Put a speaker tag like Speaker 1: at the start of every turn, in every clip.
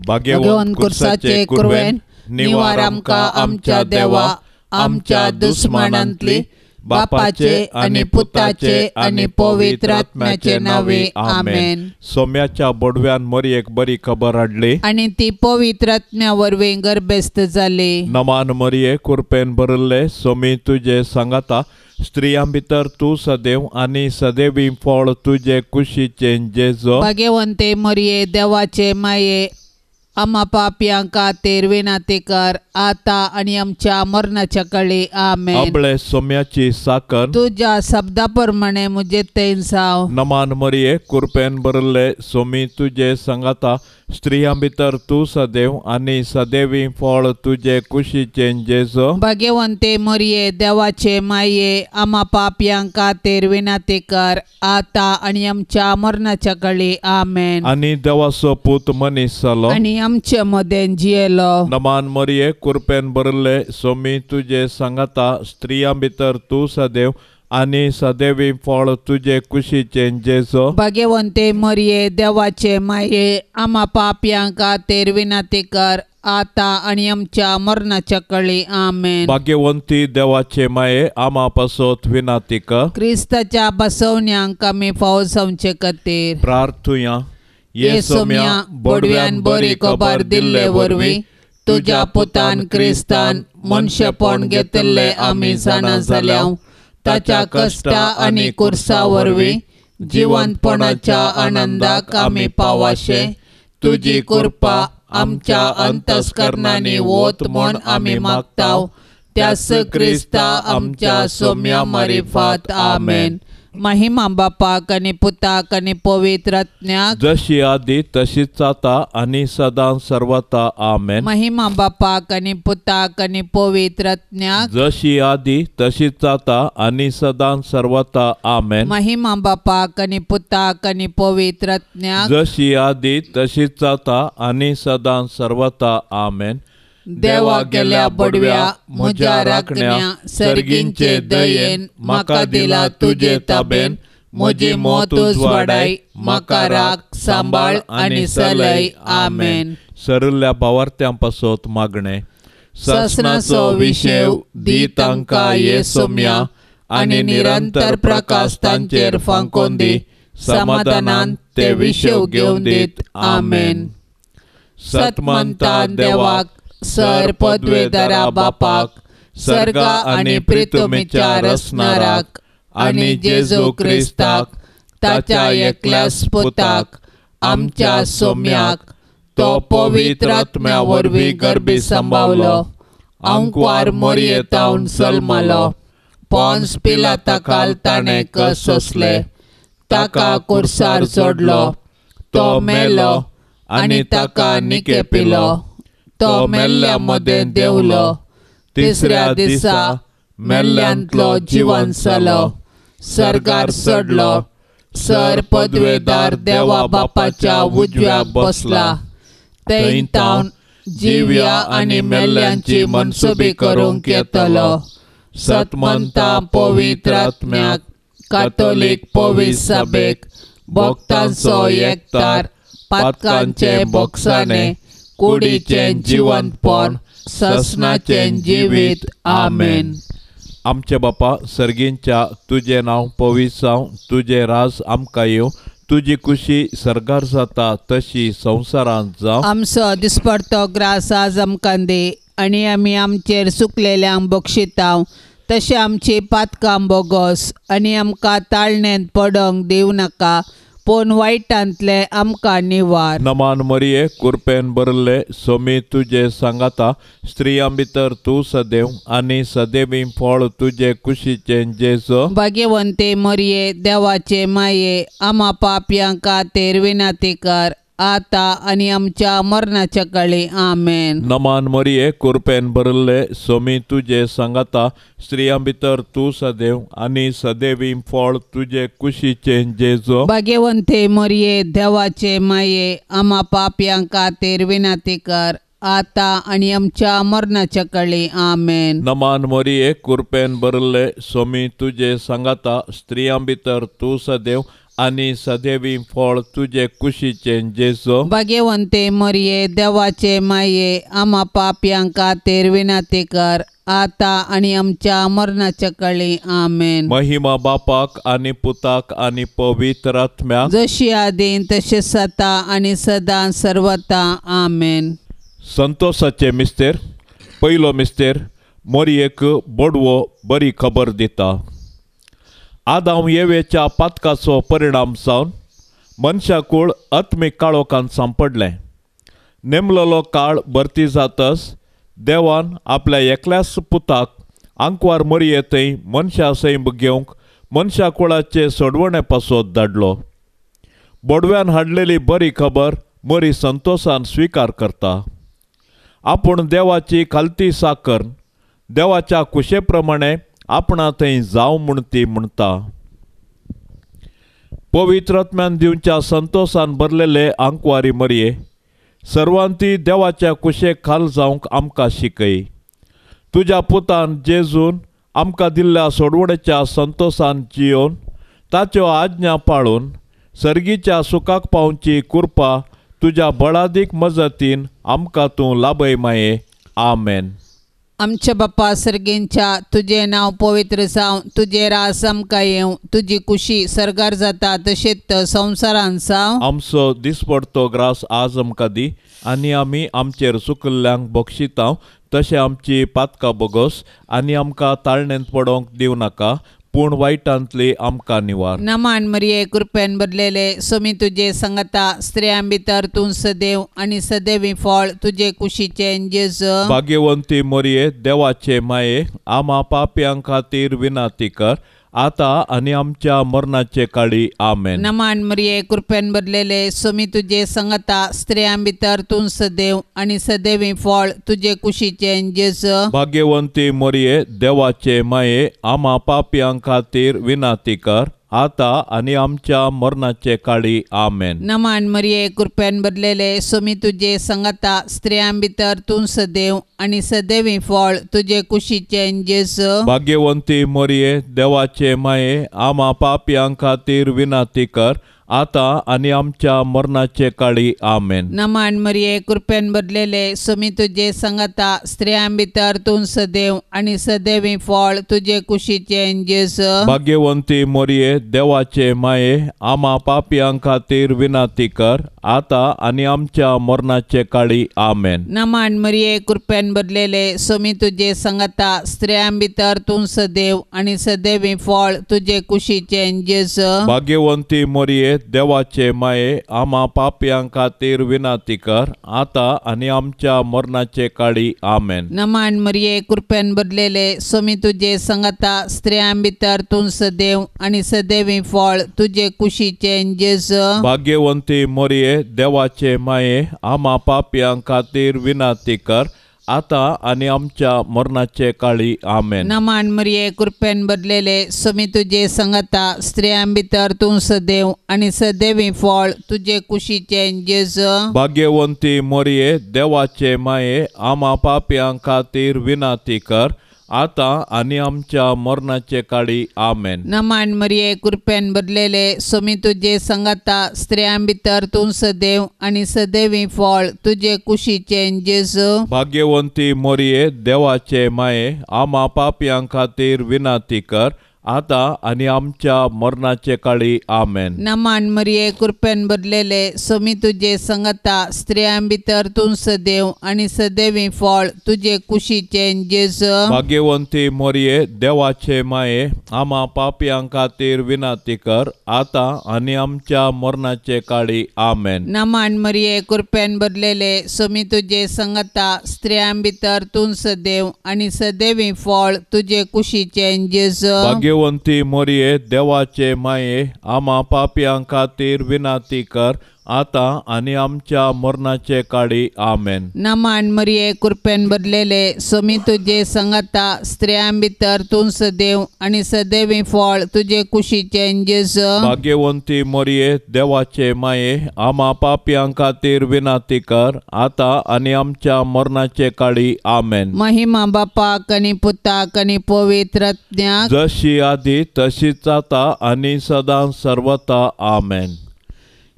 Speaker 1: भाग्यवंत कुर्साचे कुरवेन निवार आमकां आमच्या देवा आमच्या दुस्मानांतली बापाचे आनी पुताचे आनी पवित्र आत्म्याचे नावे आमेन.
Speaker 2: सोम्याच्या बोडव्यान मरयेक बरी खबर हाडली
Speaker 1: आनी ती पवित्र आत्म्या वरवीं गर्भस्थ जाली.
Speaker 2: नमान मरये कुरपेन भरिल्ले सोमी तुजे सांगाता स्त्रियां भितर तूं सदैव आनी सदैवी फळ तुजे कुशीचें जेजो.
Speaker 1: भाग्यवंते मरये देवाचे माये आमा पापयां खातीर विनंती कर आता आनी आमच्या मरणाच्या काळी आमेन.
Speaker 2: आपले सोम्याची साकर
Speaker 1: तुज्या शब्दा प्रमाणे म्हजे थंय जावं.
Speaker 2: नमान मरये कुरपेन भरिल्ले सोमी तुजे सांगाता स्त्रियां भितर तूं सदैव आनी सदैवी फळ तुजे कुशीचें जेजो.
Speaker 1: भाग्यवंते मरये देवाचे माये आमा पापयां खातीर विनंती कर आता आनी आमच्या मरणाच्या काळी आमेन.
Speaker 2: आनी देवाचो पूत मनीस जालो
Speaker 1: आनी आमचे मदें जियेलो.
Speaker 2: नमान मरये कुरपेन भरिल्ले सोमी तुजे सांगाता स्त्रियां भितर तूं सदैव आनी सदैवी फळ तुजे कुशीचें जेजो.
Speaker 1: भाग्यवंते मरये देवाचे माये आमा पापयां खातीर विनंती कर आता आनी आमच्या मरणाच्या काळी आमेन.
Speaker 2: भाग्यवंती देवाचे माये आमा पासत विनंती कर.
Speaker 1: क्रिस्ताच्या बसवण्यांक आमी फावो जावचे खातीर
Speaker 2: प्रार्थुया.
Speaker 1: ये सोम्या बोडव्यान बरी खबर दिल्ले वरवीं तुज्या पुतान क्रिस्तान मनशेपण घेतिल्ले आमी जाणा जाल्या. ताच्या कश्टा आनी कुर्सा वरवीं जिवंतपणाच्या आनंदाक आमी पावाशे तुजी कृपा आमच्या अंतस्करणांनी वत म्हूण आमी मागताव. त्यास क्रिस्ता आमच्या सोम्या मारिफात आमेन. महिमा बापाक आनी पुताक आनी पवित्र आत्म्याक
Speaker 2: जशी आदी तशीच आता आनी सदां सर्वता आमेन.
Speaker 1: महिमा बापाक आनी पुताक आनी पवित्र आत्म्याक
Speaker 2: जशी आदी तशीच आता आनी सदां सर्वता आमेन.
Speaker 1: महिमा बापाक आनी पुताक आनी पवित्र आत्म्याक
Speaker 2: जशी आदी तशीच आता आनी सदां सर्वता आमेन.
Speaker 1: देवा गेल्या बडव्या म्हज्या राखण्या सर्गींचे दयेन म्हाका दिला तुजे ताबेन म्हजी मत उजवाडाय म्हाका राख सांबाळ आनी चलय आमेन.
Speaker 2: सरिल्ल्या भावार्थ्यां पासत मागणें.
Speaker 1: ससनाचो विशेव दी तांकां ये सोम्या आनी निरंतर प्रकाश तांचेर फांकोन दी समाधानान ते विशेव घेवन दीत आमेन. सतमंता देवाक सर पदवेदारा बापाक सर्गा आनी प्रितुमीच्या रचणाराक आनी जेजू क्रिस्ताक ताच्या एकल्याच पुताक आमच्या सोम्याक तो पवित्र आत्म्या वरवीं गर्भी सांबावलो आंकवार मोरयेतावन जल्मलो पोन्स पिलाता खाल ताणें कस सोंसले ताका कुर्सार चडलो तो मेलो आनी ताका निके पिलो तो मेल्ल्या मदें देंवलो तिसऱ्या दिसा मेल्ल्यांतलो जिवन जालो सर्गार चडलो सर पदवेदार देवा बापाच्या उजव्याक बसला थंय तावन जिव्या आनी मेल्ल्यांची मनसुबी करूंक येतलो. सतमंता पवित्र आत्म्याक कातोलीक पवित्र सभेक भक्तांचो एकतार पातकांचे बोगसाणे कुडीचें जिवंतपण ससनाचें जिवीत आमेन.
Speaker 2: आमचे बापा सर्गींच्या तुजें नांव पवित्र जावं तुजें राज आमकां येवं तुजी कुशी सर्गार जाता तशी संवसारांत जावं.
Speaker 1: आमचो दिसपडतो ग्रास आज आमकां दी आनी आमी आमचेर सुकलेल्यांक बक्षितांव तशें आमची पातकां बोगोस आनी आमकां ताळणेंत पडोंक दिवं नाका पूण वायटांतले आमकां निवार.
Speaker 2: नमान मरये कुरपेन भरिल्ले सोमी तुजे सांगाता स्त्रियां भितर तूं सदैव आनी सदैवी फळ तुजे कुशीचें जेजो.
Speaker 1: भाग्यवंते मरये देवाचे माये आमा पापयां खातीर विनंती कर आता आनी आमच्या मरणाच्या काळी आमेन.
Speaker 2: नमान मरये कुरपेन भरिल्ले सोमी तुजे सांगाता स्त्रियां भितर तूं सदैव आनी सदैवी फळ तुजे कुशीचें जेजो.
Speaker 1: भाग्यवंते मरये देवाचे माये आमा पापयां खातीर विनंती कर आता आनी आमच्या मरणाच्या काळी आमेन.
Speaker 2: नमान मरये कुरपेन भरिल्ले सोमी तुजे सांगाता स्त्रियां भितर तूं सदैव आनी सदैवी फळ तुजे कुशीचें जेजू।
Speaker 1: भाग्यवंते मरिये देवाचे माये आमा पापयां खातीर विनंती कर आता आनी आमच्या मरणाच्या काळी। आमेन।
Speaker 2: महिमा बापाक आनी पुताक आनी पवित्र आत्म्याक,
Speaker 1: जशी आदीन तशें सता आनी सदां सर्वता। आमेन।
Speaker 2: संतोषाचे मिस्तेर। पयलो मिस्तेर मोरयेक बोडवो बरी खबर दिता। आदाम येवेच्या पातकाचो परिणाम जावन मनशाकूळ आत्मीक काळोखान सांपडलें। नेमलेलो काळ भरती जातस देवान आपल्या एकल्याच पुताक आंकवार मोरये थंय मनशा सैम घेवंक मनशाकुळाचे सोडवणे पासत धाडलो। बोडव्यान हाडलेली बरी खबर मरी संतोषान स्विकार करता। आपूण देवाची खालती साकर देवाच्या कुशे प्रमाणे आपणा थंय जावं म्हूण ती म्हणटा। पवित्र आत्म्यान दिवच्या संतोषान भरलेले आंकवारी मरये सर्वांती देवाच्या कुशे खाल जावंक आमकां शिकय। तुज्या पुतान जेजून आमकां दिल्ल्या सोडवणेच्या संतोषान जियोवन ताच्यो आज्ञा पाळून सर्गीच्या सुखाक पावची कृपा तुज्या बळादीक मजतीन आमकां तूं लाभय माये। आमेन।
Speaker 1: आमच्या बापा सर्गेंच्या तुजें नांव पवित्र जावं, तुजें राज आमकां येवं, तुजी कुशी सर्गार जाता तशेंच संवसारान जावं।
Speaker 2: आमचो दिसपडतो ग्रास आज आमकां दी आनी आमी आमचेर चुकल्ल्यांक बक्षितांव तशें आमची पातकां बोगस आनी आमकां ताळणेंत पडोवंक दिवं नाका पूण वायटांतली आमकां निवार।
Speaker 1: नमान मरिये कृपेन भरलेले स्वामी तुजे संगता, स्त्रियां भितर तूं सदैव आनी सदैवी फळ तुजे कुशीचें जेजू।
Speaker 2: भाग्यवंती मरिये देवाचे माये आमा पापयां खातीर विनंती कर आता आनी आमच्या मरणाचे काळी। आमेन।
Speaker 1: नमान मरिये कृपेन भरलेले स्वामी तुजे संगता, स्त्रियां भितर तूं सदैव आनी सदैवी फळ तुजे कुशीचें जेजू।
Speaker 2: भाग्यवंती मरिये देवाचे माये आमा पापयां खातीर विनंती कर आता आनी आमच्या मरणाचे काळी। आमेन।
Speaker 1: नमान मरिये कृपेन भरलेले स्वामी तुजे संगता, स्त्रियां भितर तूं सदैव आनी सदैवी फळ तुजे कुशीचें जेजू।
Speaker 2: भाग्यवंती मरिये देवाचे माये आमा पापयां खातीर विनंती कर आता आनी आमच्या मरणाचे काळी। आमेन।
Speaker 1: नमान मरिये कृपेन भरलेले स्वामी तुजे संगता, स्त्रियां भितर तूं सदैव आनी सदैवी फळ तुजे कुशीचें जेजू।
Speaker 2: भाग्यवंती मरिये देवाचे माये आमा पापयां खातीर विनंती कर आता आनी आमच्या मरणाचे काळी। आमेन।
Speaker 1: नमान मरिये कृपेन भरलेले स्वामी तुजे संगता, स्त्रियां भितर तूं सदैव आनी सदैवी फळ तुजे कुशीचें जेजू।
Speaker 2: भाग्यवंती मरिये देवाचे माये आमा पापयां खातीर विनंती कर आता आनी आमच्या मरणाचे काळी। आमेन।
Speaker 1: नमान मरिये कृपेन भरलेले स्वामी तुजे संगता, स्त्रियां भितर तूं सदैव आनी सदैवी फळ तुजे कुशीचें जेजू।
Speaker 2: भाग्यवंती मरिये देवाचे माये आमा पापयां खातीर विनंती कर आता आनी आमच्या मरणाचे काळी। आमेन।
Speaker 1: नमान मरिये कृपेन भरलेले स्वामी तुजे संगता, स्त्रियां भितर तूं सदैव आनी सदैवी फळ तुजे कुशीचें जेजू।
Speaker 2: भाग्यवंती मरिये देवाचे माये आमा पापयां खातीर विनंती कर आता आनी आमच्या मरणाचे काळी। आमेन।
Speaker 1: नमान मरिये कृपेन भरलेले स्वामी तुजे संगता, स्त्रियां भितर तूं सदैव आनी सदैवी फळ तुजे कुशीचें जेजू।
Speaker 2: भाग्यवंती मरिये देवाचे माये आमा पापयां खातीर विनंती कर आता आनी आमच्या मरणाचे काळी। आमेन।
Speaker 1: नमान मरिये कृपेन भरलेले स्वामी तुजे संगता, स्त्रियां भितर तूं सदैव आनी सदैवी फळ तुजे कुशीचें जेजू।
Speaker 2: भाग्यवंती मरिये देवाचे माये आमा पापयां खातीर विनंती कर आता आनी आमच्या मरणाचे काळी। आमेन।
Speaker 1: नमान मरिये कृपेन भरलेले स्वामी तुजे संगता, स्त्रियां भितर तूं सदैव आनी सदैवी फळ तुजे कुशीचें जेजू।
Speaker 2: भाग्यवंती मरिये देवाचे माये आमा पापयां खातीर विनंती कर आतां आनी आमच्या मरणाचे काळी. आमेन.
Speaker 1: नमान मरिये, कृपेन भरलेले, सोमी तुजे संगता, स्त्रियां भितर तूं सदैव आनी सदैवी फळ तुजे कुशीचें जेजू.
Speaker 2: भाग्यवंती मरिये, देवाचे माये, आमा पापयां खातीर विनंती कर, आतां आनी आमच्या मरणाचे काळी. आमेन.
Speaker 1: महिमा बापाक आनी पुताक आनी पवित्र आत्म्याक,
Speaker 2: जशी आदी तशीच आतां आनी सदां सर्वता. आमेन.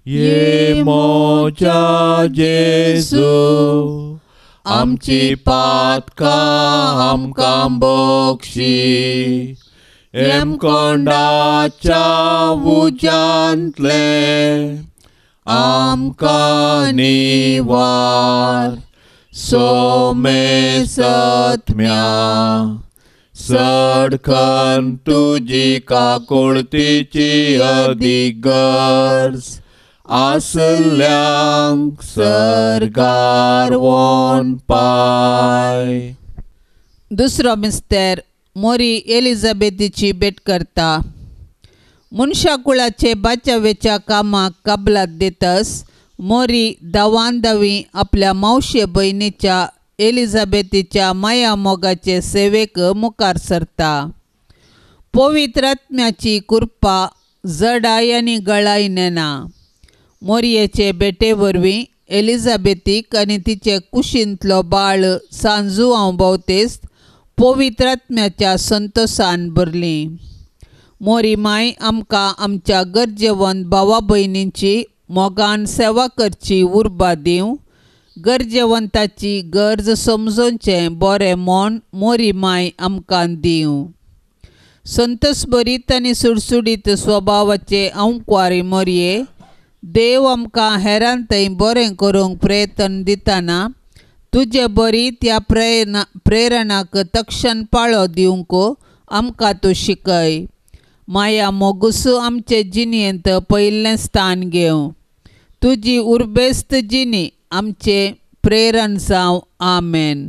Speaker 2: ये मोजा जेजू, आमची पातकां आमकां बक्षी, हेमकोंडाच्या उज्यांतले आमकां निवार, सोमे सत्म्या सडकन तुजी काकुळतीची अदीक गरज आसल्यांक सर्गार वोन पाय.
Speaker 1: दुसरो मिस्तेर मोरी एलिझाबेथीची भेट करता. मनशाकुळाचे बाचावेच्या कामाक कबलात दितस मोरी दावान दावी आपल्या मावशे भयणीच्या एलिझाबेथीच्या माया मोगाचे सेवेक मुखार सरता. पवित्र आत्म्याची कृपा जडाय आनी गळाय नेना. मोरयेचे भेटे वरवीं एलिझाबेथीक आनी तिचे कुशींतलो बाळ सांजू हांव भोवतेस्त पवित्र आत्म्याच्या संतोसान भरली. मोरी माय आमकां आमच्या गरजेवंत भावा भयणींची मोगान सेवा करची उर्बा दिवं. गरजेवंताची गरज समजोवचें बरें मन मोरी माय आमकां दिवं. संतोस भरीत आनी सुडसुडीत स्वभावाचे अंकुवारी मोरये, देव आमकां हेरां थंय बरें करूंक प्रयत्न दितना तुजे बरी त्या प्रेरणाक तक्षण पाळो दिवंक आमकां तूं शिकय. माया मोगुसू आमचे जिणेंत पयलें स्थान घेवं. तुजी उर्बेस्त जिणी आमचे प्रेरण जावं. आमेन.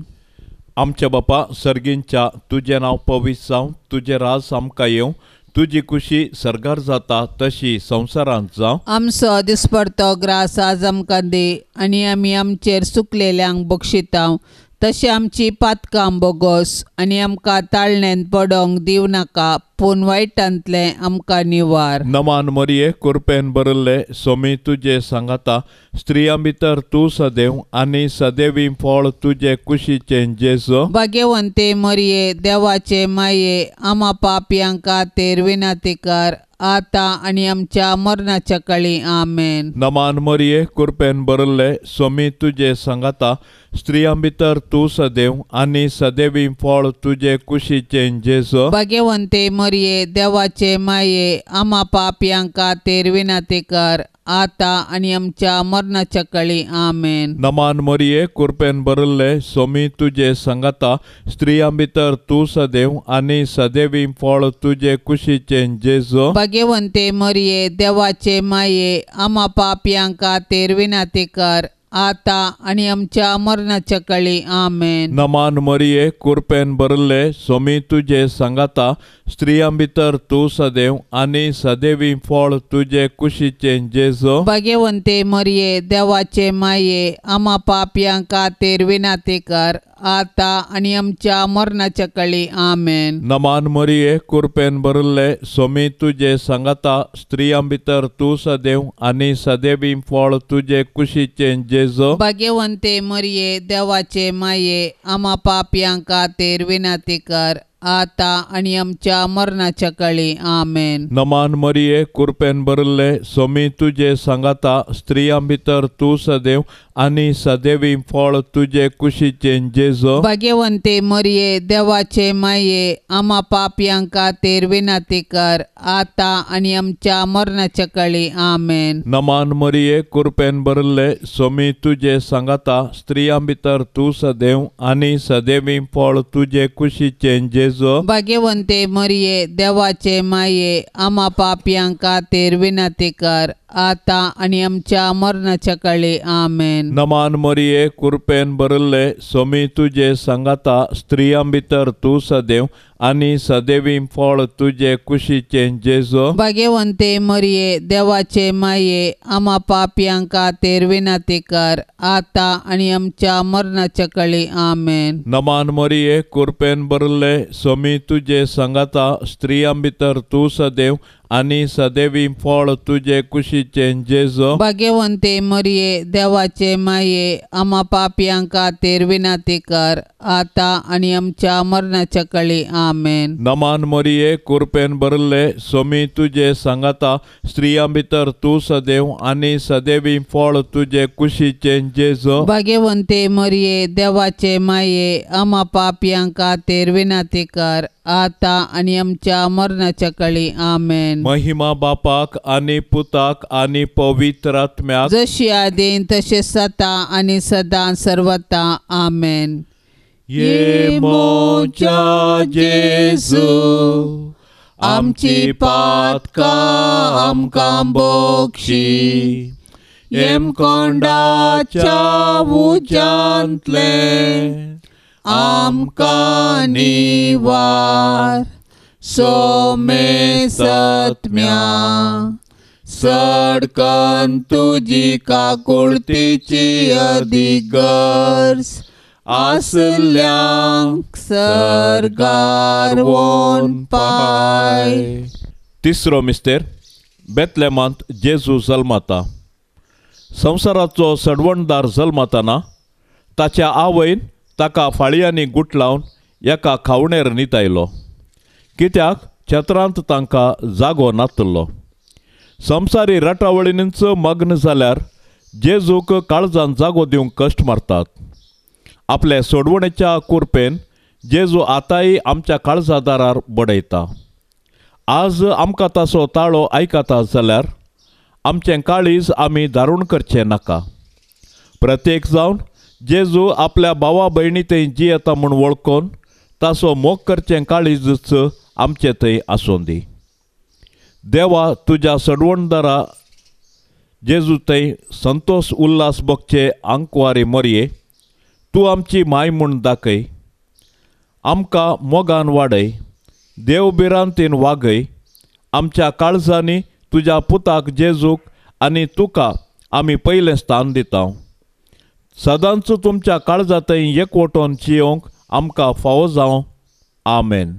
Speaker 2: आमच्या बापा सर्गींच्या, तुजें नांव पवित्र जावं, तुजें राज आमकां येवं, तुजी खुशी सर्गार जाता तशी संवसारांत जावं.
Speaker 1: आमचो दिसपडतो ग्रास आज आमकां दी आनी आमी आमचेर सुकलेल्यांक बक्षितांव तशें आमची पातकां बोगोस आनी आमकां ताळणेंत पडोंक दिवं नाका, पूण वायटांतलें आमकां निवार.
Speaker 2: नमान मरिये, कृपेन भरिल्ले, सोमी तुजे सांगाता, स्त्रियां भितर तूं सदैव आनी सदैवी फळ तुजे कुशीचें जेजू.
Speaker 1: भाग्यवंते मरिये, देवाचे माये, आमा पापयां खातीर विनंती कर, आतां आनी आमच्या मरणाच्या काळी. आमेन.
Speaker 2: नमान मरिये, कृपेन भरिल्ले, सोमी तुजे सांगाता, स्त्रियां भितर तूं सदैव आनी सदैवी फळ तुजे कुशीचें जेजू.
Speaker 1: भाग्यवंते मरिये, देवाचे माये, आमा पापयां खातीर विनंती कर, आतां आनी आमच्या मरणाच्या काळी. आमेन.
Speaker 2: नमान मरिये, कृपेन भरिल्ले, सोमी तुजे सांगाता, स्त्रियां भितर तूं सदैव आनी सदैवी फळ तुजे कुशीचें जेजू.
Speaker 1: भाग्यवंते मरिये, देवाचे माये, आमा पापयां खातीर विनंती कर, आतां आनी आमच्या मरणाच्या काळी. आमेन.
Speaker 2: नमान मरिये, कृपेन भरिल्ले, सोमी तुजे सांगाता, स्त्रियां भितर तूं सदैव आनी सदैवी फळ तुजे कुशीचें जेजू.
Speaker 1: भाग्यवंते मरिये, देवाचे माये, आमा पापयां खातीर विनंती कर, आतां आनी आमच्या मरणाच्या काळी. आमेन.
Speaker 2: नमान मरिये, कृपेन भरिल्ले, सोमी तुजे सांगाता, स्त्रियां भितर तूं सदैव आनी सदैवी फळ तुजे कुशीचें जेजू.
Speaker 1: भाग्यवंते मरिये, देवाचे माये, आमा पापयां खातीर विनंती कर, आतां आनी आमच्या मरणाच्या काळी. आमेन.
Speaker 2: नमान मरिये, कृपेन भरिल्ले, सोमी तुजे सांगाता, स्त्रियां भितर तूं सदैव आनी सदैवी फळ तुजे कुशीचें जेजू.
Speaker 1: भाग्यवंते मरिये, देवाचे माये, आमा पापयां खातीर विनंती कर, आतां आनी आमच्या मरणाच्या काळी. आमेन.
Speaker 2: नमान मरिये, कृपेन भरिल्ले, सोमी तुजे सांगाता, स्त्रियां भितर तूं सदैव आनी सदैवी फळ तुजे कुशीचें जेजू. जेजू।
Speaker 1: भाग्यवंते मरिये देवाचे माये आमा पापयां खातीर विनंती कर आतां आनी आमच्या मरणाच्या काळी। आमेन।
Speaker 2: नमान मरिये कृपेन भरिल्ले स्वामी तुजे सांगाता, स्त्रियां भितर तूं सदैव आनी सदैवी फळ तुजे कुशीचें जेजू।
Speaker 1: भाग्यवंते मरिये देवाचे माये आमा पापयां खातीर विनंती कर आतां आनी आमच्या मरणाच्या काळी। आमेन।
Speaker 2: नमान मरिये कृपेन भरिल्ले स्वामी तुजे सांगाता, स्त्रियां भितर तूं सदैव आनी सदैवी फळ तुजे कुशीचें जेजू।
Speaker 1: भाग्यवंते मरिये देवाचे माये आमा पापयां खातीर विनंती कर आतां आनी आमच्या मरणाच्या काळी। आमेन।
Speaker 2: नमान मरिये कृपेन भरिल्ले स्वामी तुजे सांगाता, स्त्रियां भितर तूं सदैव आनी सदैवी फळ तुजे कुशीचें जेजू।
Speaker 1: भाग्यवंते मरिये देवाचे माये आमा पापयां खातीर विनंती कर आतां आनी आमच्या मरणाच्या काळी। आमेन।
Speaker 2: महिमा बापाक आनी पुताक आनी पवित्र आत्म्याक,
Speaker 1: जशी आदीन तशें सदां आनी सदां सर्वता। आमेन।
Speaker 2: ये मोजा जेजू आमची पातकां आमकां बक्षी, येमकोंडाच्या उज्यांतलें आमकां निवार, सोमे सत्म्या सडकन तुजी काकुळतीची अदीक गरज आसल्यांक सर्गार वोन पाय। तिसरो मिस्तेर बेतलेमांत जेजू जल्माता। संवसाराचो सडवणदार जल्माताना ताच्या आवयन ताका फाळयांनी गुटलावन एका खावणेर नितायलो, कित्याक छत्रांत तांकां जागो नातलो। संवसारी रटावळींच मग्न जाल्यार जेजूक काळजान जागो दिवंक कश्ट मारतात। आपले सोडवणेच्या कुरपेन जेजू आतांय आमच्या काळजा दारार बडयता। आज आमकां ताचो ताळो आयकता जाल्यार आमचें काळीज आमी दारूण करचें नाका। प्रत्येक जावन जेजू आपल्या भावा भयणी थंय जियेता म्हूण वळखून ताचो मोग करचें काळीजच आमचे थंय आसूं दी। देवा तुज्या सडवणदारा जेजू थंय संतोष उल्हास भोगचे आंकवारी मरये तूं आमची माय म्हूण दाखय, आमकां मोगान वाडय, देव भिरांतीन वागय, आमच्या काळजांनी तुज्या पुताक जेजूक आनी तुका आमी पयलें स्थान दिता। सदांच तुमच्या काळजा थंय एकवटोन जियोंक आमकां फावो जावं। आमेन।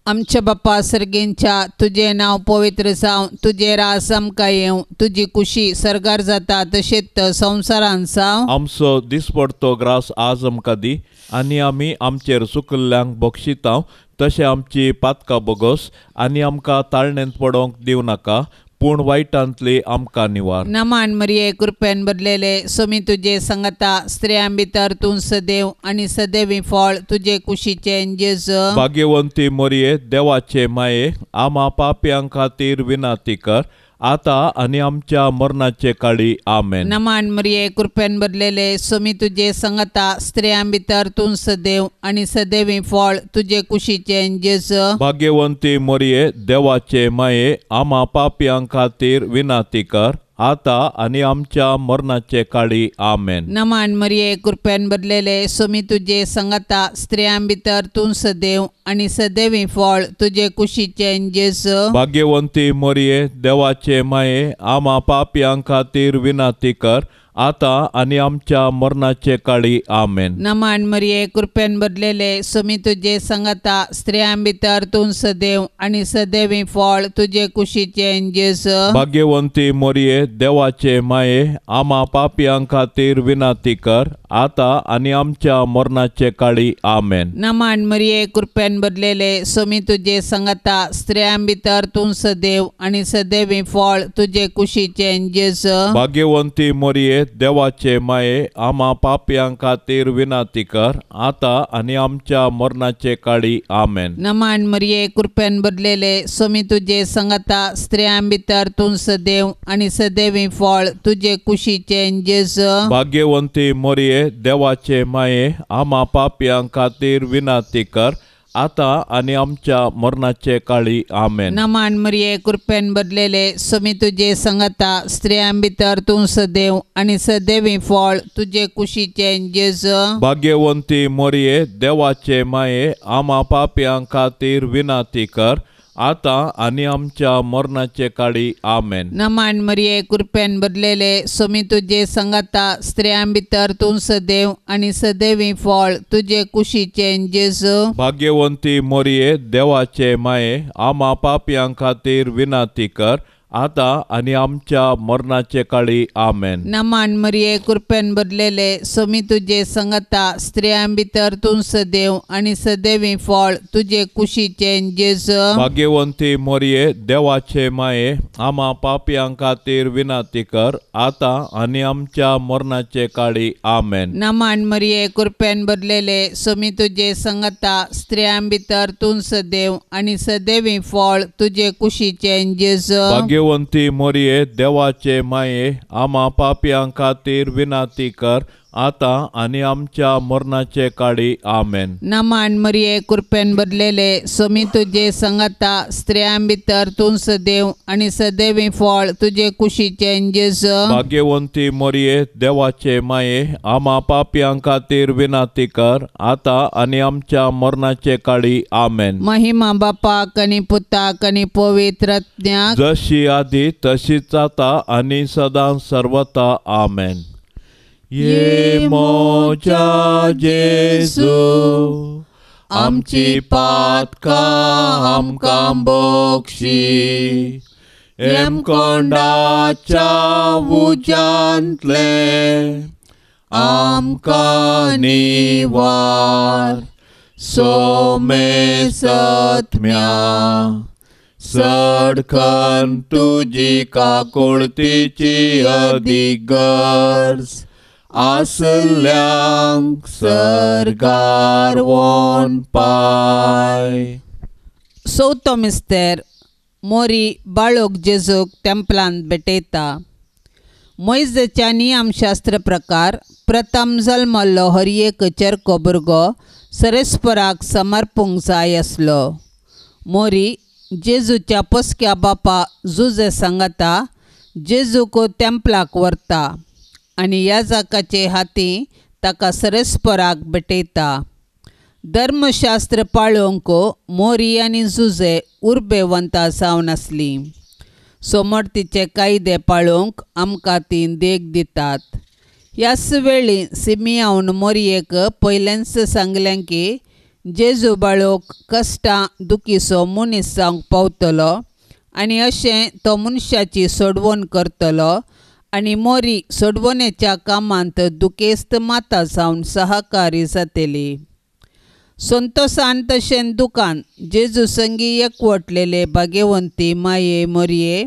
Speaker 1: आमच्या बाप्पा सर्गेंच्या तुजें नांव पवित्र जावं, तुजें राज आमकां येवं, तुजी कुशी सर्गार जाता तशेंच संवसारांत जावं।
Speaker 2: आमचो दिसपडतो ग्रास आज आमकां दी आनी आमी आमचेर चुकल्ल्यांक बक्षिता तशें आमची पातकां बोगस आनी आमकां ताळणेंत पडोवंक दिवं नाका, पूण वायटांतली आमकां निवार।
Speaker 1: नमान मरिये कृपेन भरलेले स्वामी तुजे संगता, स्त्रियां भितर तूं सदैव आनी सदैवी फळ तुजे कुशीचें जेजू।
Speaker 2: भाग्यवंती मरिये देवाचे माये आमा पापयां खातीर विनंती कर आतां आनी आमच्या मरणाचे काळी। आमेन।
Speaker 1: नमान मरिये कृपेन भरलेले स्वामी तुजे संगता, स्त्रियां भितर तूं सदैव आनी सदैवी फळ तुजे कुशीचें जेजू।
Speaker 2: भाग्यवंती मरिये देवाचे माये आमा पापयां खातीर विनंती कर आतां आनी आमच्या मरणाचे काळी। आमेन।
Speaker 1: नमान मरिये कृपेन भरलेले स्वामी तुजे संगता, स्त्रियां भितर तूं सदैव आनी सदैवी फळ तुजे कुशीचें जेजू।
Speaker 2: भाग्यवंती मरिये देवाचे माये आमा पापयां खातीर विनंती कर आतां आनी आमच्या मरणाचे काळी। आमेन।
Speaker 1: नमान मरिये कृपेन भरलेले स्वामी तुजे संगता, स्त्रियां भितर तूं सदैव आनी सदैवी फळ तुजे कुशीचें जेजू।
Speaker 2: भाग्यवंती मरिये देवाचे माये आमा पापयां खातीर विनंती कर आतां आनी आमच्या मरणाचे काळी। आमेन।
Speaker 1: नमान मरिये कृपेन भरलेले स्वामी तुजे संगता, स्त्रियां भितर तूं सदैव आनी सदैवी फळ तुजे कुशीचें जेजू।
Speaker 2: भाग्यवंती मरिये देवाचे माये आमा पापयां खातीर विनंती कर आतां आनी आमच्या मरणाचे काळी। आमेन।
Speaker 1: नमान मरिये कृपेन भरलेले स्वामी तुजे संगता, स्त्रियां भितर तूं सदैव आनी सदैवी फळ तुजे कुशीचें जेजू।
Speaker 2: भाग्यवंती मरिये देवाचे माये आमा पापयां खातीर विनंती कर आतां आनी आमच्या मरणाचे काळी आमेन.
Speaker 1: नमान मरिये कृपेन बदलेले स्वामी तुजे संगता, स्त्रियां भितर तूं सदैव आनी सदैवी फळ तुजे कुशीचें जेजू.
Speaker 2: भाग्यवंती मोरये देवाचे माये, आमा पापयां खातीर विनंती कर आतां आनी आमच्या मरणाचे काळी आमेन.
Speaker 1: नमान मरिये कृपेन बदलेले स्वामी तुजे संगता, स्त्रियां भितर तूं सदैव आनी सदैवी फळ तुजे कुशीचें जेजू.
Speaker 2: भाग्यवंती मोरये देवाचे माये, आमा पापयां खातीर विनंती कर आतां आनी आमच्या मरणाचे काळी आमेन.
Speaker 1: नमान मरिये कृपेन बदलेले स्वामी तुजे संगता, स्त्रियां भितर तूं सदैव आनी सदैवी फळ तुजे कुशीचें जेजू.
Speaker 2: भाग्यवंती मोरये देवाचे माये, आमा पापयां खातीर विनंती कर आतां आनी आमच्या मरणाचे काळी आमेन.
Speaker 1: नमान मरिये कृपेन बदलेले स्वामी तुजे संगता, स्त्रियां भितर तूं सदैव आनी सदैवी फळ तुजे कुशीचें जेजू.
Speaker 2: भाग्यवंती मोरये देवाचे माये, आमा पापयां खातीर विनंती कर आतां आनी आमच्या मरणाचे काळी आमेन.
Speaker 1: नमान मरिये कृपेन बदलेले स्वामी तुजे संगता, स्त्रियां भितर तूं सदैव आनी सदैवी फळ तुजे कुशीचें जेजू.
Speaker 2: भाग्यवंती मोरये देवाचे माये, आमा पापयां खातीर विनंती कर आतां आनी आमच्या मरणाचे काळी आमेन.
Speaker 1: महिमा बापाक आनी पुताक आनी पवित्र आत्म्याक,
Speaker 2: जशी आदी तशीच आतां आनी सदां सर्वता आमेन. ये मोजा जेजू, आमची पातकां आमकां बक्षी, हेमकोंडाच्या उज्यांतले आमकां निवार, सोमे सत्म्या सडकन तुजी काकुळतीची अदीक गरज आसल्यांक सर्गार वोन पाय.
Speaker 1: चवथो मिस्तेर मोरी बाळोक जेजूक तेंपलांत भेटयता. मोयजेच्या नियमशास्त्र प्रकार प्रथम जल्मल्लो हर एक चेरको भुरगो सरेस्पराक समर्पूंक जाय आसलो. मोरी जेजूच्या पोसक्या बापा जुजे सांगता जेजूक तेंपलाक व्हरता आनी याजकाचे हाती ताका सरेस्पराक भेटयता. धर्मशास्त्र पाळोवंक मोरी आनी जुजे उर्बेवंत जावन आसलीं. सोमर्तीचे कायदे पाळोवंक आमकां तीं देख दितात. ह्याच वेळी सिमियावन मोरयेक पयलेंच सांगलें की जेजू बाळोक कश्टां दुखीचो मनीस जावंक पावतलो आनी अशें तो मनशाची सोडवण करतलो आनी मोरी सोडवणेच्या कामांत दुखेस्त माता जावन सहकारी जातली. संतोसान तशें दुकान जेजू संगी एकवटलेले भाग्यवंती माये मोरये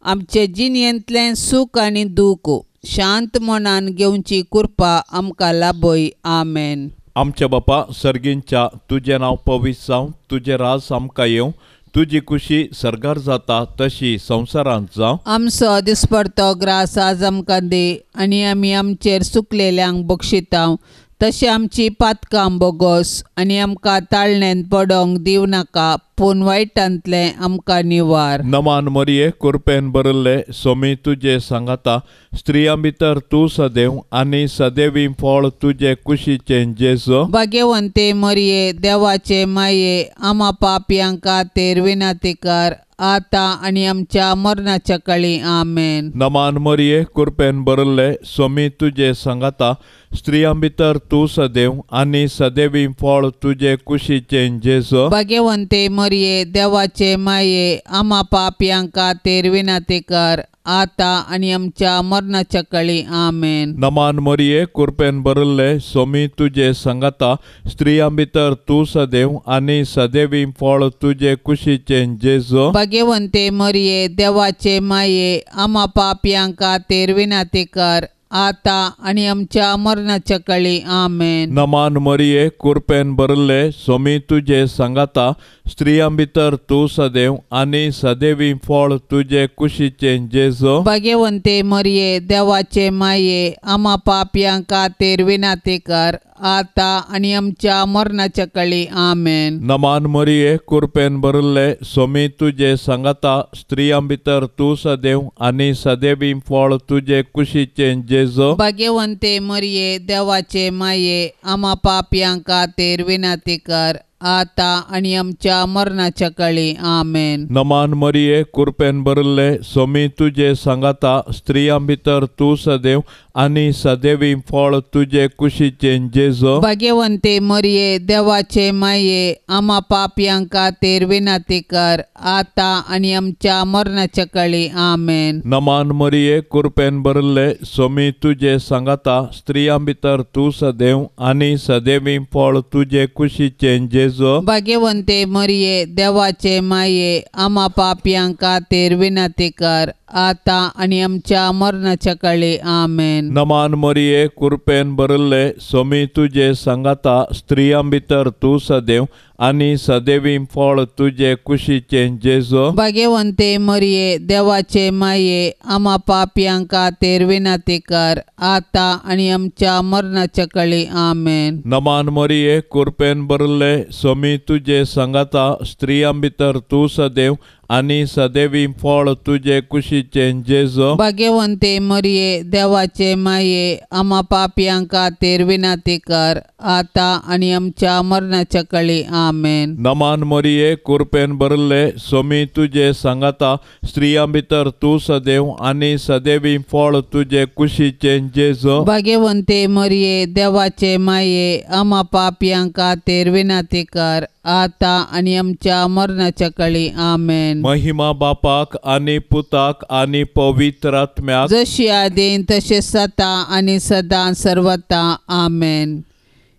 Speaker 1: आमचे जिणेंतलें सूख आनी दूख शांत मनान घेवची कृपा आमकां लाभय. आमेन.
Speaker 2: आमच्या बापा सर्गींच्या, तुजें नांव पवित्र जावं, तुजें राज आमकां येवं, तुजी खुशी सर्गार जाता तशी संवसारांत जावं.
Speaker 1: आमचो दिसपडतो ग्रास आज आमकां दी आनी आमी आमचेर चुकलेल्यांक बक्षितांव तशें आमची पातकां बोगोस आनी आमकां ताळणेंत पडोंक दिवं नाका, पूण वायटांतलें आमकां निवार.
Speaker 2: नमान मरिये कृपेन भरिल्ले स्वामी तुजे सांगाता, स्त्रियां भितर तूं सदैव आनी सदैवी फळ तुजे कुशीचें जेजू.
Speaker 1: भाग्यवंते मरिये देवाचे माये, आमा पापयां खातीर विनंती कर आतां आनी आमच्या मरणाच्या काळी. आमेन.
Speaker 2: नमान मरिये कृपेन भरिल्ले स्वामी तुजे सांगाता, स्त्रियां भितर तूं सदैव आनी सदैवी फळ तुजे कुशीचें जेजू.
Speaker 1: भाग्यवंते मरिये देवाचे माये, आमा पापयां खातीर विनंती कर आतां आनी आमच्या मरणाच्या काळी. आमेन.
Speaker 2: नमान मरिये कृपेन भरिल्ले स्वामी तुजे सांगाता, स्त्रियां भितर तूं सदैव आनी सदैवी फळ तुजे कुशीचें जेजू.
Speaker 1: भाग्यवंते मरिये देवाचे माये, आमा पापयां खातीर विनंती कर आतां आनी आमच्या मरणाच्या काळी. आमेन.
Speaker 2: नमान मरिये कृपेन भरिल्ले स्वामी तुजे सांगाता, स्त्रियां भितर तूं सदैव आनी सदैवी फळ तुजे कुशीचें जेजू.
Speaker 1: भाग्यवंते मरिये देवाचे माये, आमा पापयां खातीर विनंती कर आता आनी आमच्या मरणाच्या काळी. आमेन.
Speaker 2: नमान मरिये, कृपेन भरिल्ले, सोमी तुजे सांगाता, स्त्रियां भितर तूं सदैव आनी सदैवी फळ तुजे कुशीचें जेजू.
Speaker 1: भाग्यवंते मरिये, देवाचे माये, आमा पापयां खातीर विनंती कर, आता आनी आमच्या मरणाच्या काळी. आमेन.
Speaker 2: नमान मरिये, कृपेन भरिल्ले, सोमी तुजे सांगाता, स्त्रियां भितर तूं सदैव आनी सदैवी फळ तुजे कुशीचें जेजू.
Speaker 1: भाग्यवंते मरिये, देवाचे माये, आमा पापयां खातीर विनंती कर, आता आनी आमच्या मरणाच्या काळी. आमेन.
Speaker 2: नमान मरिये, कृपेन भरिल्ले, सोमी तुजे सांगाता, स्त्रियां भितर तूं सदैव आनी सदैवी फळ तुजे कुशीचें जेजू.
Speaker 1: भाग्यवंते मरिये, देवाचे माये, आमा पापयां खातीर विनंती कर, आता आनी आमच्या मरणाच्या काळी. आमेन.
Speaker 2: नमान मरिये, कृपेन भरिल्ले, सोमी तुजे सांगाता, स्त्रियां भितर तूं सदैव आनी सदैवी फळ तुजे कुशीचें जेजू.
Speaker 1: भाग्यवंते मरिये, देवाचे माये, आमा पापयां खातीर विनंती कर, आता आनी आमच्या मरणाच्या काळी. आमेन.
Speaker 2: नमान मरिये, कृपेन भरिल्ले, सोमी तुजे सांगाता, स्त्रियां भितर तूं सदैव आनी सदैवी फळ तुजे कुशीचें जेजू.
Speaker 1: भाग्यवंते मरिये, देवाचे माये, आमा पापयां खातीर विनंती कर, आता आनी आमच्या मरणाच्या काळी. आमेन.
Speaker 2: नमान मरिये, कृपेन भरिल्ले, सोमी तुजे सांगाता, स्त्रियां भितर तूं सदैव आनी सदैवी फळ तुजे कुशीचें जेजू.
Speaker 1: भाग्यवंते मरिये, देवाचे माये, आमा पापयां खातीर विनंती कर, आता आनी आमच्या मरणाच्या काळी. आमेन.
Speaker 2: महिमा बापाक आनी पुताक आनी पवित्र आत्म्याक,
Speaker 1: जशी आदीन तशें सता आनी सदां सर्वता. आमेन.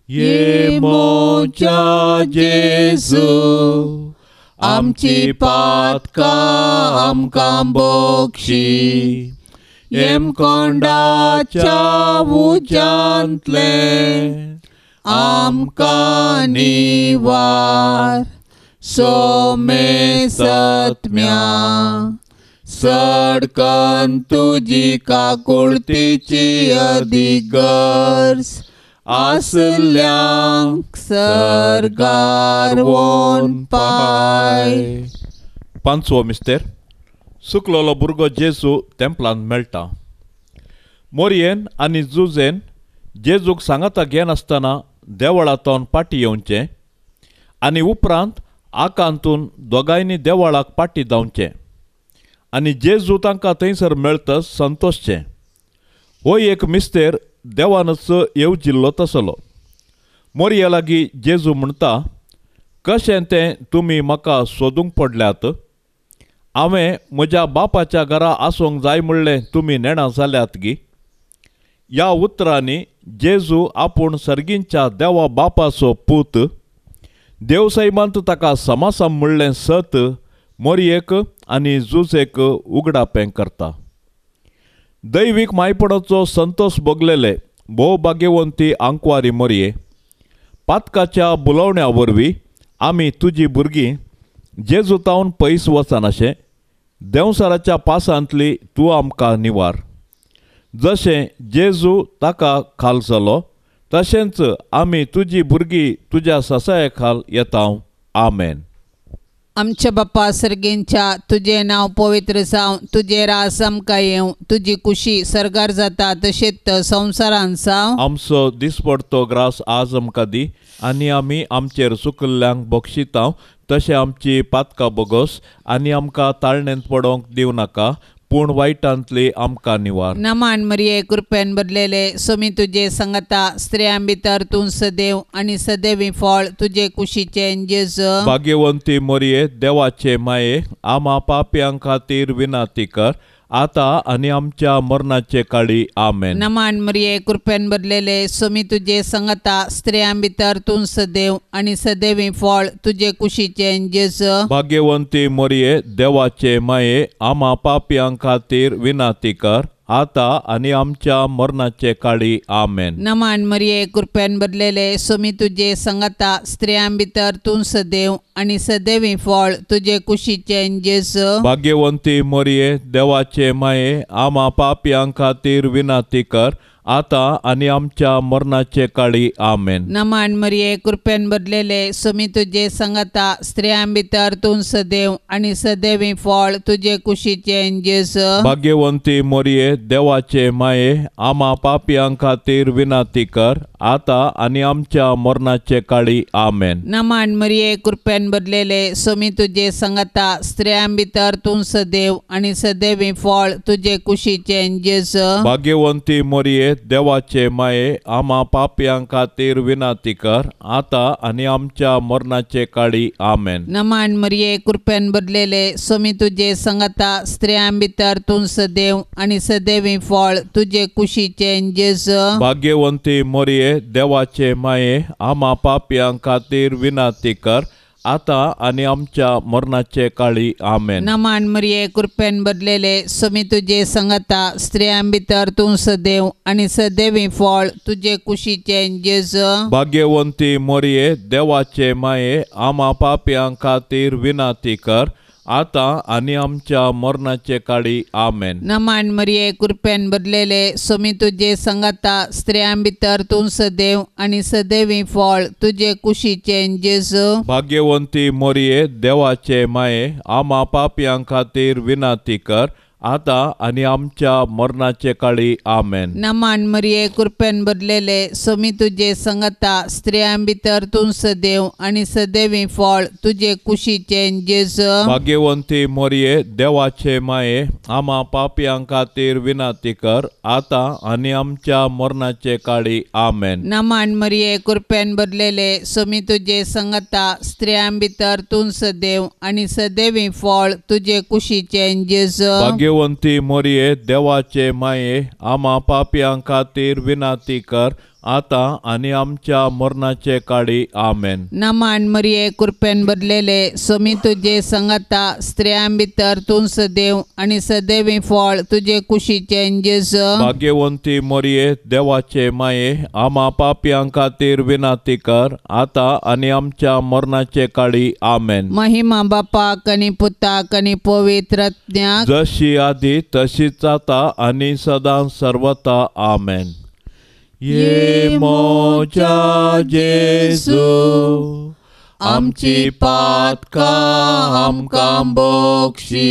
Speaker 2: ये मोच्या जेजू, आमची पातकां आमकां बक्षी, येमकोंडाच्या उज्यांतलें आमकां निवार, सोमे सत्म्या सडकन तुजी काकुळतीची अधिगर्ज आसल्यांक सरगार वोन पाय. पांचवो मिस्तेर. सुकलोलो भुरगो जेजू तेंपलान मेळटा. मोरयेन आनी जुजेन जेजूक सांगाता घेनासतना देवळांतल्यान पाटी येवचें आनी उपरांत आकांतून दोगांयनी देवळाक पाटी धांवचें आनी जेजू तांकां थंयसर मेळतच संतोशचें. हो एक मिस्तेर देवानच येवजिल्लो तसलो. मोरये लागीं जेजू म्हणटा, कशें तें तुमी म्हाका सोदूंक पडल्यात? हांवें म्हज्या बापाच्या घरा आसूंक जाय म्हणलें तुमी नेणा जाल्यात गी? ह्या उतरांनी जेजू आपूण सर्गींच्या देवा बापाचो पूत, देवसैमांत ताका समासम म्हणलें सत मोरयेक आनी जुजेक उगडापें करता. दैवीक मायपणाचो संतोष भोगलेले भोव भाग्यवंती आंकवारी मोरये, पातकाच्या बुलोवण्या वरवीं आमी तुजी भुरगीं जेजू तावन पयस वचनाशें देंवसाराच्या पासांतली तूं आमकां निवार. जशें जेजू ताका खाल जालो तशेंच आमी तुजी भुरगीं तुज्या ससाये खाल येता. आमेन.
Speaker 1: आमच्या बाप्पा सर्गेंच्या, तुजें नांव पवित्र जावं, तुजें राज आमकां येवं, तुजी कुशी सर्गार जाता तशेंच संवसारान जावं.
Speaker 2: आमचो दिसपडतो ग्रास आज आमकां दी आनी आमी आमचेर चुकल्ल्यांक बक्षिता तशें आमची पातकां बोगस आनी आमकां ताळणेंत पडोवंक दिवं नाका, पूण वायटांतली आमकां निवार.
Speaker 1: नमान मरिये, कृपेन भरलेले, सोमी तुजे संगता, स्त्रियां भितर तूं सदैव आनी सदैवी फळ तुजे कुशीचें जेजू.
Speaker 2: भाग्यवंती मरिये, देवाचे माये, आमा पापयां खातीर विनंती कर, आता आनी आमच्या मरणाचे काळी. आमेन.
Speaker 1: नमान मरिये, कृपेन भरलेले, सोमी तुजे संगता, स्त्रियां भितर तूं सदैव आनी सदैवी फळ तुजे कुशीचें जेजू.
Speaker 2: भाग्यवंती मरिये, देवाचे माये, आमा पापयां खातीर विनंती कर, आता आनी आमच्या मरणाचे काळी. आमेन.
Speaker 1: नमान मरिये, कृपेन भरलेले, सोमी तुजे संगता, स्त्रियां भितर तूं सदैव आनी सदैवी फळ तुजे कुशीचें जेजू.
Speaker 2: भाग्यवंती मरिये, देवाचे माये, आमा पापयां खातीर विनंती कर, आतां आनी आमच्या मरणाचे काळी आमेन.
Speaker 1: नमान मरिये कृपेन भरलेले सुमी तुजे संगता स्त्रियां भितर तूं सदैव आनी सदैवी फळ तुजे कुशीचें जेजू.
Speaker 2: भाग्यवंती मोरये देवाचे माये आमा पापयां खातीर विनंती कर आतां आनी आमच्या मरणाचे काळी आमेन.
Speaker 1: नमान मरिये कृपेन भरलेले सुमी तुजे संगता स्त्रियां भितर तूं सदैव आनी सदैवी फळ तुजे कुशीचें जेजू.
Speaker 2: भाग्यवंती मोरये देवाचे माये आमा पापयां खातीर विनंती कर आतां आनी आमच्या मरणाचे काळी आमेन.
Speaker 1: नमान मरिये कृपेन भरलेले सुमी तुजे संगता स्त्रियां भितर तूं सदैव आनी सदैवी फळ तुजे कुशीचें जेजू.
Speaker 2: भाग्यवंती मोरये देवाचे माये आमा पापयां खातीर विनंती कर आतां आनी आमच्या मरणाचे काळी आमेन.
Speaker 1: नमान मरिये कृपेन भरलेले सुमी तुजे संगता स्त्रियां भितर तूं सदैव आनी सदैवी फळ तुजे कुशीचें जेजू.
Speaker 2: भाग्यवंती मोरये देवाचे माये आमा पापयां खातीर विनंती कर आतां आनी आमच्या मरणाचे काळी आमेन.
Speaker 1: नमान मरिये कृपेन भरलेले सुमी तुजे संगता स्त्रियां भितर तूं सदैव आनी सदैवी फळ तुजे कुशीचें जेजू.
Speaker 2: भाग्यवंती मोरये देवाचे माये आमा पापयां खातीर विनंती कर आतां आनी आमच्या मरणाचे काळी आमेन.
Speaker 1: नमान मरिये कृपेन भरलेले सुमी तुजे संगता स्त्रियां भितर तूं सदैव आनी सदैवी फळ तुजे कुशीचें जेजू.
Speaker 2: भाग्यवंती मोरये देवाचे माये आमा पापयां खातीर विनंती कर आतां आनी आमच्या मरणाचे काळी आमेन.
Speaker 1: नमान मरिये कृपेन भरलेले सुमी तुजे संगता स्त्रियां भितर तूं सदैव आनी सदैवी फळ तुजे कुशीचें जेजू.
Speaker 2: भाग्यवंती मोरये देवाचे माये आमा पापयां खातीर विनंती कर आतां आनी आमच्या मरणाचे काळी आमेन.
Speaker 1: नमान मरिये कृपेन भरलेले सुमी तुजे संगता स्त्रियां भितर तूं सदैव आनी सदैवी फळ तुजे कुशीचें जेजू.
Speaker 2: भाग्यवंती मोरये देवाचे माये आमा पापयां खातीर विनंती कर आतां आनी आमच्या मरणाचे काळी आमेन.
Speaker 1: महिमा बापाक आनी पुताक आनी पवित्र आत्म्याक,
Speaker 2: जशी आदी तशीच आतां आनी सदां सर्वता आमेन. ये मोजा जेजू आमची पातकां आमकां बक्षी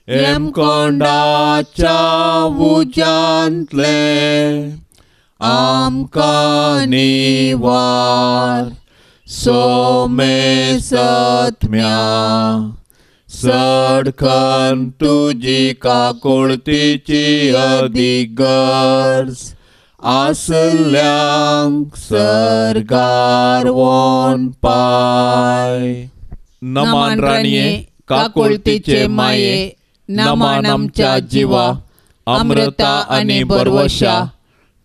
Speaker 2: हेमकोंडाच्या उज्यांतले आमकां निवार सोमे सत्म्या सडखन तुजी काकुळतीची अदीक गरज आसल्यांक सर्गार वोन पाय. नमान राणये काकुळतीचे माये नमान आमच्या जिवा अमृता आनी बरवशा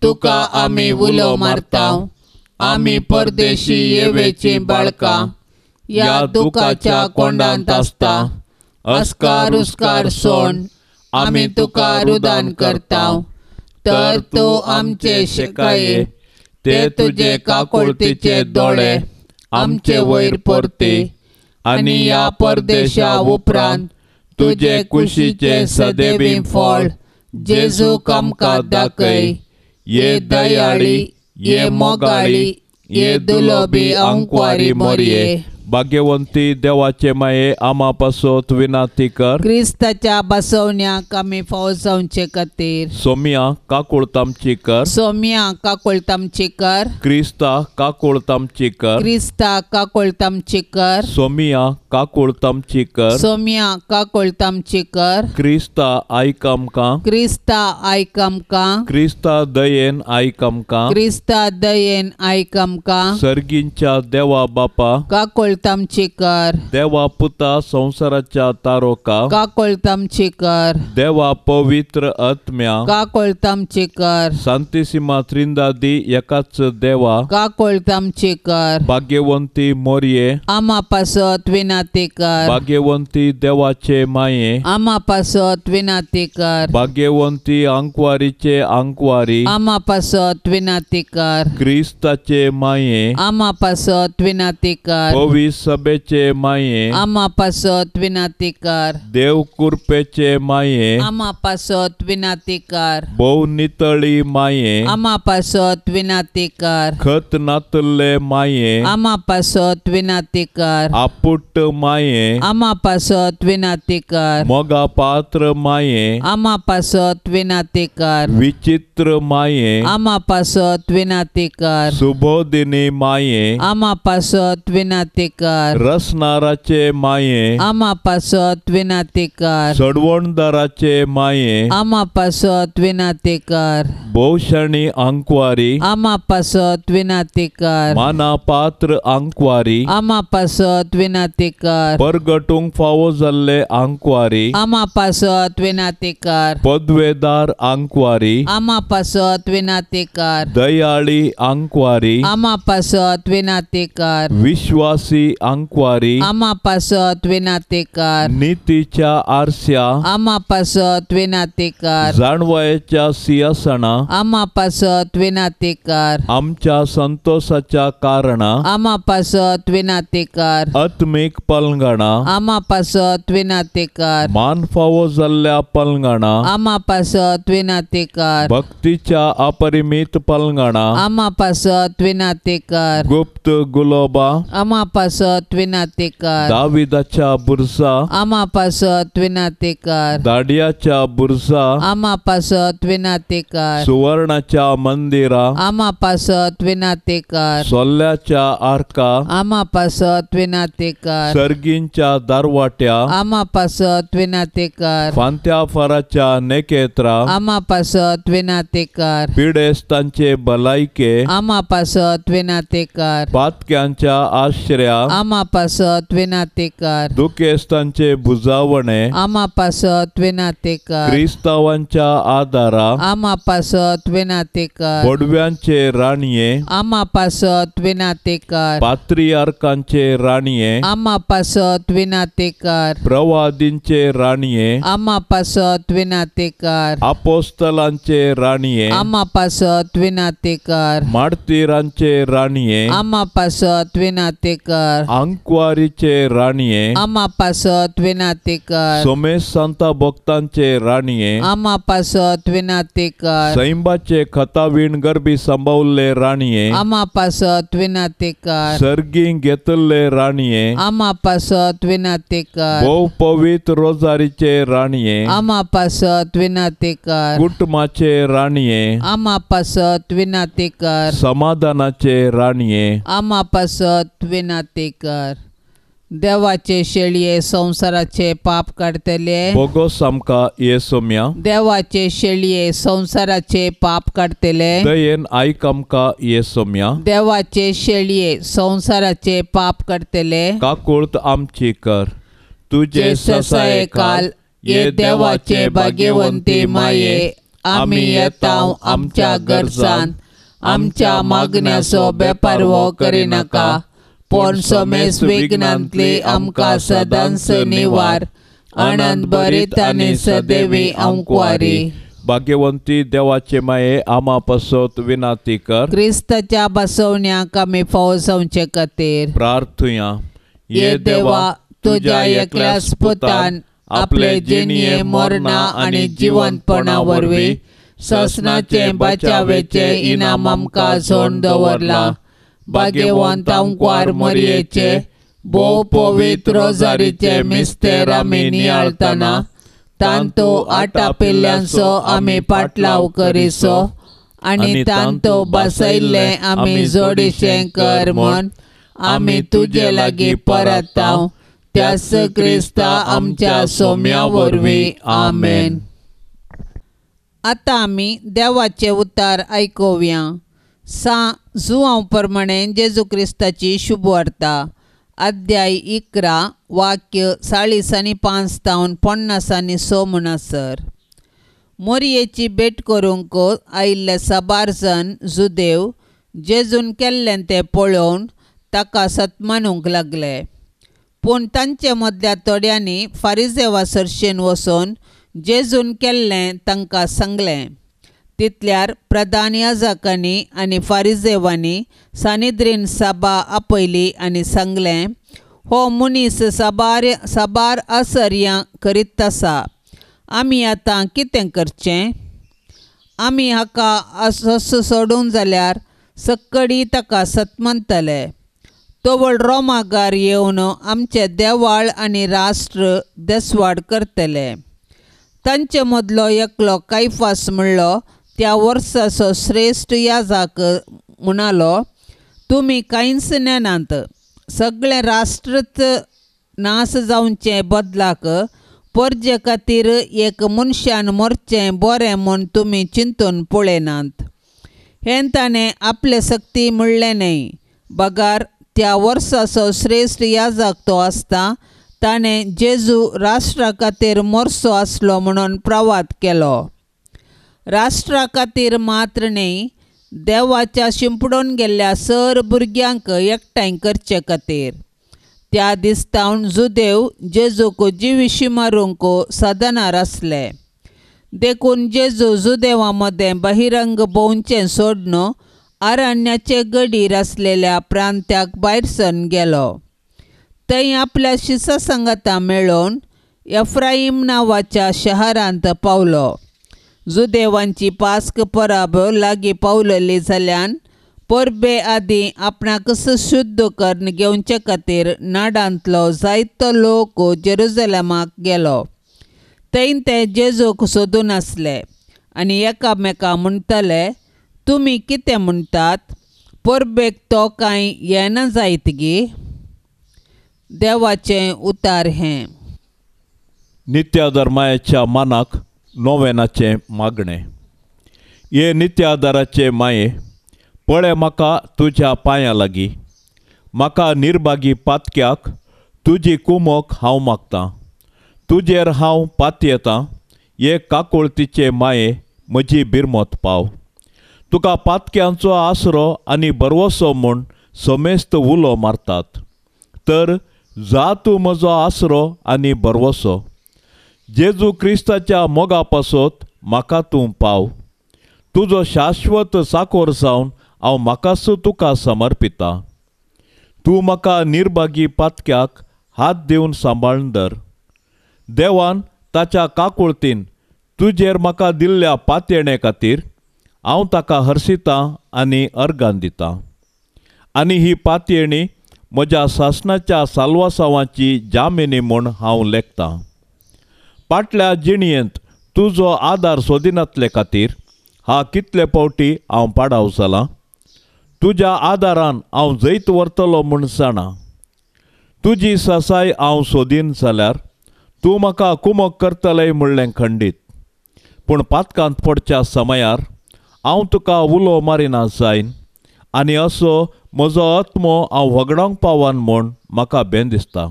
Speaker 2: तुका आमी उलो मारता. आमी परदेशी येवेची बाळकां ह्या दुखाच्या कोंडांत आसता. अस्कार उस्कार सोण आमी तुका रुदान करता. तर तूं आमचे शिकाये ते तुजे काकुळतीचे दोळे आमचे वयर परते आनी ह्या परदेशा उपरांत तुजे कुशीचे सदैवी फळ जेजूक आमकां दाखय. ये दयाळी ये मोगाळी ये दुलोबी अंकवारी मोरये. भाग्यवंती देवाचे माये आमा पासत विनंती कर.
Speaker 1: क्रिस्ताच्या बसवण्याक आमी फावो जावचे खातीर.
Speaker 2: सोम्या काकुळत आमची कर.
Speaker 1: सोम्या काकुळत आमची कर.
Speaker 2: क्रिस्ता काकुळत आमची कर.
Speaker 1: क्रिस्ता काकुळत आमची कर.
Speaker 2: सोमिया काकुळत आमची कर.
Speaker 1: सोम्या काकुळत आमची कर.
Speaker 2: क्रिस्ता आयक आमकां.
Speaker 1: क्रिस्ता आयक आमकां.
Speaker 2: क्रिस्ता दयेन आयक आमकां.
Speaker 1: क्रिस्ता दयेन आयक आमकां.
Speaker 2: सर्गींच्या देवा बापा
Speaker 1: काकुळत आमची कर.
Speaker 2: देवा पुता संवसाराच्या तारोका
Speaker 1: काकुळत आमची कर.
Speaker 2: देवा पवित्र आत्म्या
Speaker 1: काकुळत आमची कर.
Speaker 2: सांतिसिमा त्रिंदादी एकाच देवा
Speaker 1: काकुळत आमची कर.
Speaker 2: भाग्यवंती मोरये
Speaker 1: आमा पासत विनंती विनाती कर।
Speaker 2: भाग्यवंती देवाचे माये
Speaker 1: आमा पासत विनाती कर।
Speaker 2: भाग्यवंती आंकवारीचे आंकवारी
Speaker 1: आमा पासत विनाती कर।
Speaker 2: क्रिस्ताचे माये
Speaker 1: आमा पासत विनाती कर।
Speaker 2: पवित्र सभेचे माये
Speaker 1: आमा पासत विनाती कर।
Speaker 2: देव कृपेचे माये
Speaker 1: आमा पासत विनाती कर।
Speaker 2: भोव नितळी माये
Speaker 1: आमा पासत विनाती कर।
Speaker 2: खत नातल्ले माये
Speaker 1: आमा पासत विनाती कर।
Speaker 2: आपुट माये
Speaker 1: आमा पासत विनाती कर।
Speaker 2: मोगा पात्र माये
Speaker 1: आमा पासत विनाती कर।
Speaker 2: विचित्र माये
Speaker 1: आमा पासत विनाती कर।
Speaker 2: सुबोधिनी माये
Speaker 1: आमा पासत विनाती कर।
Speaker 2: रसनाराचे माये
Speaker 1: आमा पासत विनाती कर।
Speaker 2: सडवणदाराचे माये
Speaker 1: आमा पासत विनाती कर।
Speaker 2: भोवशाणी आंकवारी
Speaker 1: आमा पासत विनाती कर।
Speaker 2: माना पात्र आंकवारी
Speaker 1: आमा पासत विनाती कर।
Speaker 2: परगटूंक फावो जाल्ले आंकवारी
Speaker 1: आमा पासत विनाती कर।
Speaker 2: पदवेदार आंकवारी
Speaker 1: आमा पासत विनाती कर।
Speaker 2: दयाळी आंकवारी
Speaker 1: आमा पासत विनाती कर।
Speaker 2: विश्वासी आंकवारी
Speaker 1: आमा पासत विनाती कर।
Speaker 2: नितीच्या आरस्या
Speaker 1: आमा पासत विनाती कर।
Speaker 2: जाणवायेच्या सिंहासना
Speaker 1: आमा पासत विनाती कर।
Speaker 2: आमच्या संतोषाच्या कारणा
Speaker 1: आमा पासत विनाती कर।
Speaker 2: आत्मीक पलंगणा
Speaker 1: आमा पासत विनाती कर।
Speaker 2: मान फावो जाल्ल्या पलंगणा
Speaker 1: आमा पासत विनाती कर।
Speaker 2: भक्तीच्या अपरिमित पलंगणा
Speaker 1: आमा पासत विनाती कर।
Speaker 2: गुप्त गुलोबा
Speaker 1: आमा पासत विनाती कर।
Speaker 2: दाविदाच्या बुरसा
Speaker 1: आमा पासत विनाती कर।
Speaker 2: दाडियाच्या बुरसा
Speaker 1: आमा पासत विनाती कर।
Speaker 2: सुवर्णाच्या मंदिरा
Speaker 1: आमा पासत विनाती कर।
Speaker 2: सोल्ल्याच्या आर्का
Speaker 1: आमा पासत विनाती कर।
Speaker 2: सर्गींच्या दारवाट्या
Speaker 1: आमा पासत विनाती कर।
Speaker 2: फांत्या फराच्या नेकेत्रा
Speaker 1: आमा पासत विनाती कर।
Speaker 2: पिडेस्तांचे भलायके
Speaker 1: आमा पासत विनाती कर।
Speaker 2: पातक्यांच्या आश्रया
Speaker 1: आमा पासत विनाती कर।
Speaker 2: दुखेस्तांचे भुजावणे
Speaker 1: आमा पासत विनाती कर।
Speaker 2: क्रिस्तावांच्या आदारा
Speaker 1: आमा पासत विनाती कर।
Speaker 2: बोडव्यांचे राणये
Speaker 1: आमा पासत विनाती कर।
Speaker 2: पात्रियार्कांचे राणये
Speaker 1: आमा पासत विनाती कर।
Speaker 2: प्रवादींचे राणये
Speaker 1: आमा पासत विनाती कर।
Speaker 2: अपोस्तलांचे राणये
Speaker 1: आमा पासत विनाती कर।
Speaker 2: मार्तीरांचे राणये
Speaker 1: आमा पासत विनाती कर।
Speaker 2: आंकवारीचे राणये
Speaker 1: आमा पासत विनाती कर।
Speaker 2: सोमेश सांता भक्तांचे राणये
Speaker 1: आमा पासत विनाती कर।
Speaker 2: सैंबाचे खतावीण गर्भी सांबावल्ले राणये
Speaker 1: आमा पासत विनाती कर।
Speaker 2: सर्गी घेतल्ले राणये
Speaker 1: आमा पासत विनाती कर।
Speaker 2: भोव पवित्र रोजारीचे राणये
Speaker 1: आमा पासत विनाती कर।
Speaker 2: कुटुंबाचे राणये
Speaker 1: आमा पासत विनाती कर।
Speaker 2: समाधानाचे राणये
Speaker 1: आमा पासत विनाती कर। देवाचे शेळये संवसाराचे पाप काडटले
Speaker 2: बोगोस आमकां ये सोम्या।
Speaker 1: देवाचे शेळये संवसाराचे पाप काडटले
Speaker 2: दयेन आयक आमकां ये सोम्या।
Speaker 1: देवाचे शेळये संवसाराचे पाप काडटले
Speaker 2: काकुळत आमची कर। तुजे
Speaker 1: ससायकाल ये देवाचे भाग्यवंती माये आमी येता आमच्या गरजान आमच्या मागण्याचो बेपारवो करिनाका पूण समेस विघ्नांतली आमकां सदांच निवार आनंद भरीत आनी सदैवी आंकवारी।
Speaker 2: भाग्यवंती देवाचे माये आमा पासत विनाती कर।
Speaker 1: क्रिस्ताच्या बसवण्याक आमी फावो जावचे खातीर
Speaker 2: प्रार्थुया।
Speaker 1: ये देवा तुज्या एकल्याच पुतान आपले जिणये मरणा आनी जिवंतपणा वरवीं ससनाचे बचावेचे इनाम आमकां जोडून दवरलां। भाग्यवंत आंकवार मरयेचे भोव पवित्र रोजारीचे मिस्तेर आमी नियाळतना तांतो आटापिल्ल्यांचो आमी पाटलाव करिसो आनी तांतो बसयल्लें आमी जोडीशें कर म्हूण आमी तुजे लागीं परताव त्याच क्रिस्ता आमच्या सोम्या वरवीं आमेन। आतां आमी देवाचें उतार आयकुया। सां जुआंव प्रमाणे जेजू क्रिस्ताची शुभवार्ता अध्याय 11 वाक्य 40 आनी 5 तावन 50 आनी 6 म्हणसर। मोरयेची भेट करूंक आयिल्ले साबार जण जुदेव जेजून केल्लें तें पळोवन ताका सत्मानूंक लागले। पूण तांचे मदल्या थोड्यांनी फारिजेवा सरशेन वचून जेजून केल्लें तांकां सांगलें. तितल्यार प्रधान याजकांनी आनी फारिजेवांनी सानिद्रीन सभा आपयली आनी सांगलें, हो मनीस साबार साबार आसर्यां करीत आसा. आमी आतां कितें करचें? आमी हाका असो सोडूंक जाल्यार सक्कडी ताका सतमनतले. तवळ रोमागार येवन आमचे देवाळ आनी राष्ट्र देसवाड करतले. तांचे मदलो एकलो कायफास म्हणलो त्या वर्साचो श्रेश्ठ याजक म्हणालो, तुमी कांयच नेनात. सगळें राष्ट्रच नाश जावचे बदलाक परजे खातीर एक मनशान मरचें बरें म्हूण तुमी चिंतून पळयनात. हें ताणें आपले सक्ती म्हणलें न्हय, बगार त्या वर्साचो श्रेश्ठ याजक तो आसता ताणें जेजू राष्ट्रा खातीर मरचो आसलो म्हणून प्रवाद केलो. राष्ट्रा खातीर मात्र न्हय, देवाच्या शिंपडून गेल्ल्या सर भुरग्यांक एकठांय करचे खातीर. त्या दिसतावन जुदेव जेजूक जिविशी मारूंक साधनार आसले. देखून जेजू जुदेवा मदें बहिरंग भोंवचें सोडून अरण्याचे गडीर आसलेल्या प्रांत्याक भायर सरून गेलो. थंय आपल्या शिसा सांगाता मेळोवन एफ्राईम नांवाच्या शहरांत पावलो. जुदेवांची पास्क परब लागीं पावलेली जाल्यान परबे आदीं आपणाकच शुद्ध करून घेवचे खातीर नाडांतलो जायतो लोक जेरुजलेमाक गेलो. थंय ते जेजूक सोदून आसले आनी एकामेका म्हणटाले, तुमी कितें म्हणटात? परबेक तो कांय येना जायत गी? देवाचें उतार हें.
Speaker 2: नित्याधर्माच्या मानाक नोवेनाचें मागणें. हे नित्याधाराचे माये, पळय म्हाका तुज्या पांयां लागीं, म्हाका निर्भागी पातक्याक तुजी कुमोक हांव मागतां. तुजेर हांव पातयेतां, हे काकुळतीचे माये म्हजी बिरमत पाव. तुका पातक्यांचो आसरो आनी बरवसो म्हूण समेस्त उलो मारतात, तर जा तूं म्हजो आसरो आनी बरवसो. जेजू क्रिस्ताच्या मोगा पासत म्हाका तूं पाव. तुजो शाश्वत साकोर जावन हांव म्हाकाच तुका समर्पिता. तूं म्हाका निर्भागी पातक्याक हात दिवन सांबाळून धर. देवान ताच्या काकुळतीन तुजेर म्हाका दिल्ल्या पातयेणे खातीर हांव ताका हर्शितां आनी अर्गान दितां. आनी ही पातयेणी म्हज्या सासणाच्या साल्वासांवाची जामिनी म्हूण हांव लेखतां. पाटल्या जिणयेंत तुजो आदार सोदिनातले खातीर हा कितले फावटी हांव पाडाव जालां. तुज्या आदारान हांव जैत व्हरतलो म्हूण जाणा. तुजी सासाय हांव सोदीन जाल्यार तूं म्हाका कुमक करतलें म्हणलें खंडीत. पूण पातकांत पडच्या समयार हांव तुका उलो मारिना जायन आनी असो म्हजो आत्मो हांव व्हगडावंक पावन म्हूण म्हाका बेन दिसता.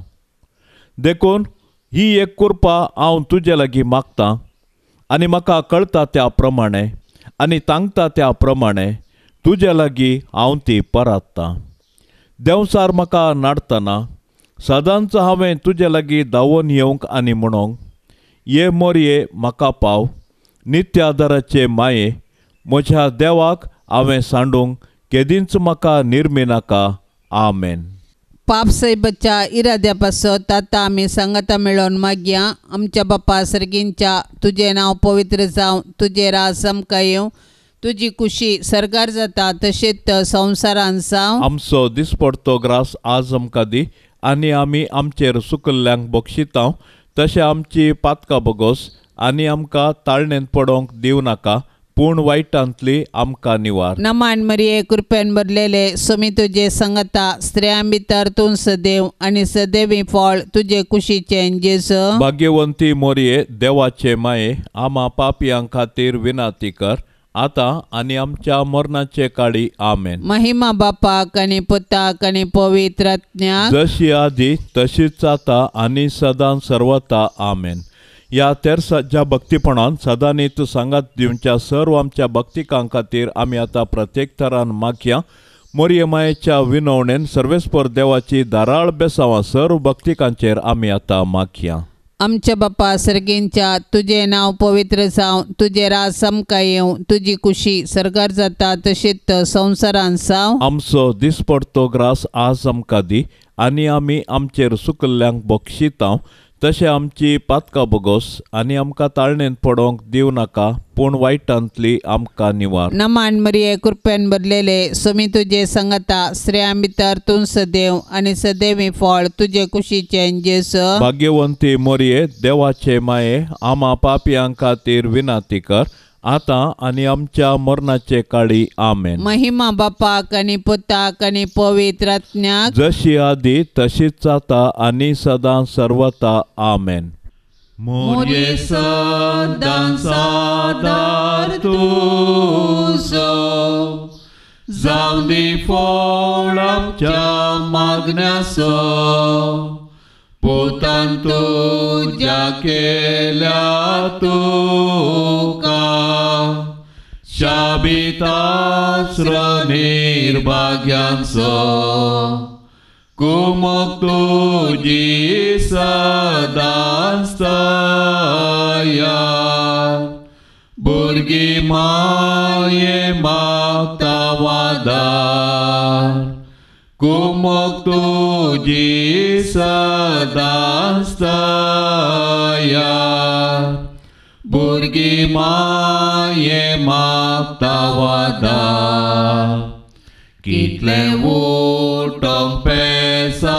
Speaker 2: देखून ही एक कृपा हांव तुजे लागीं मागतां आनी म्हाका कळटा त्या प्रमाणे आनी तांगता त्या प्रमाणे तुजे लागीं हांव ती परात्तां. देंवसार म्हाका नाडतना सदांच हांवें तुजे लागीं धांवून येवंक आनी म्हणोंक, ये मोरये म्हाका पाव. नित्याधाराचे माये, म्हज्या देवाक हांवें सांडूंक केदींच म्हाका निर्मिनाका. आमेन.
Speaker 1: पाप साहेबाच्या इराद्या पासत आतां आमी सांगाता मेळोवन मागया. आमच्या बापा सर्गींच्या, तुजें नांव पवित्र जावं, तुजें राज आमकां येवं, तुजी कुशी सरकार जाता तशेंच संवसारान जावं.
Speaker 2: आमचो दिसपडतो ग्रास आज आमकां दी आनी आमी आमचेर सुकल्ल्यांक बक्षितांव तशें आमची पातकां बगोस आनी आमकां ताळणेंत पडोवंक दिवं नाका, पूण वायटांतली आमकां निवार.
Speaker 1: नमान मरिये, कृपेन भरलेले, स्वामी तुजे संगता, स्त्रियां भितर तूं सदैव आनी सदैवी फळ तुजे कुशीचें जेजू.
Speaker 2: भाग्यवंती मोरये, देवाचे माये, आमा पापयां खातीर विनाती कर आतां आनी आमच्या मरणाचे काळी. आमेन.
Speaker 1: महिमा बापाक आनी पुताक आनी पवित्र आत्म्याक,
Speaker 2: जशी आदी तशीच आतां आनी सदां सर्वता. आमेन. ह्या तेरसाच्या भक्तीपणान सदांनी तूं सांगात दिवच्या सर्व आमच्या भक्तिकां खातीर आमी आतां प्रत्येक तरान मागया. मोरये मायेच्या विनवणेन सर्वेस्पर देवाची धाराळ बेसांवां सर्व भक्तिकांचेर आमी आतां मागया.
Speaker 1: आमच्या बापा सर्गींच्या तुजें नांव पवित्र जावं, तुजें राज आमकां येवं, तुजी कुशी सर्गार जाता तशीच संवसारान जावं.
Speaker 2: आमचो दिसपडतो ग्रास आज आमकां दी आनी आमी आमचेर सुकल्ल्यांक बक्षितांव तशें आमची पातकां बोगोस आनी आमकां ताळणेंत पडोवंक दिवं नाका, पूण वायटांतली आमकां निवार.
Speaker 1: नमान मरिये कृपेन भरलेले सुमी तुजे संगता, स्त्रियां भितर तूं सदैव आनी सदैवी फळ तुजे कुशीचें जेजू.
Speaker 2: भाग्यवंती मोरये देवाचे माये आमा पापयां खातीर विनाती कर आतां आनी आमच्या मरणाचे काळी. आमेन.
Speaker 1: महिमा बापाक आनी पुताक आनी पवित्र आत्म्याक,
Speaker 2: जशी आदी तशीच आतां आनी सदां सर्वता. आमेन.
Speaker 3: मोरये सदां सादार तुजो जावं दी फळ आमच्या मागण्याचो, पुतान तुज्या केल्या तुका शाबितास्र निर्भाग्यांचो, कुमक तुजी सदांच तयार, भुरगीं माये मागता वादार, कुमक तुजी सदांच तयार, भुरगीं माये मागता वादार. कितलें उठोंक पेसाडल्यारी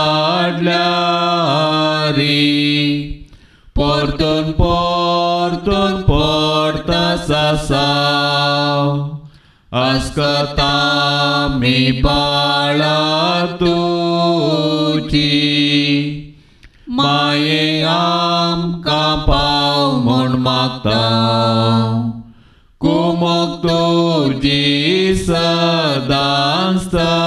Speaker 3: परतून परतून पडटा सासाव, अस्कता मी बाळा तुजी माये आमकां पाव म्हूण मागता, कुमक तुजी सदांच तयार,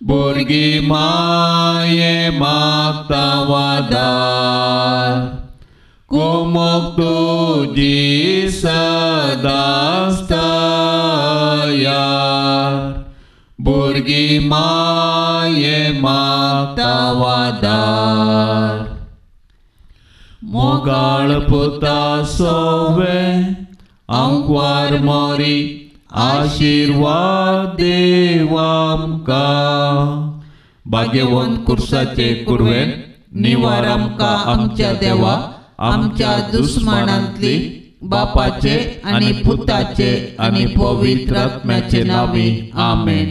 Speaker 3: भुरगीं माये मागता वादार, कुमक तुजी सदांच तयार, भुरगीं माये मागता वादार. मोगाळ पुता सोवे आंकवार मोरी आशिर्वाद देव आमकां, भाग्यवंत कुर्साचे कुरवेन निवार आमकां आमच्या देवा आमच्या दुस्मानांतली, बापाचे आनी पुताचे आनी पवित्र आत्म्याचे नांवी. आमेन.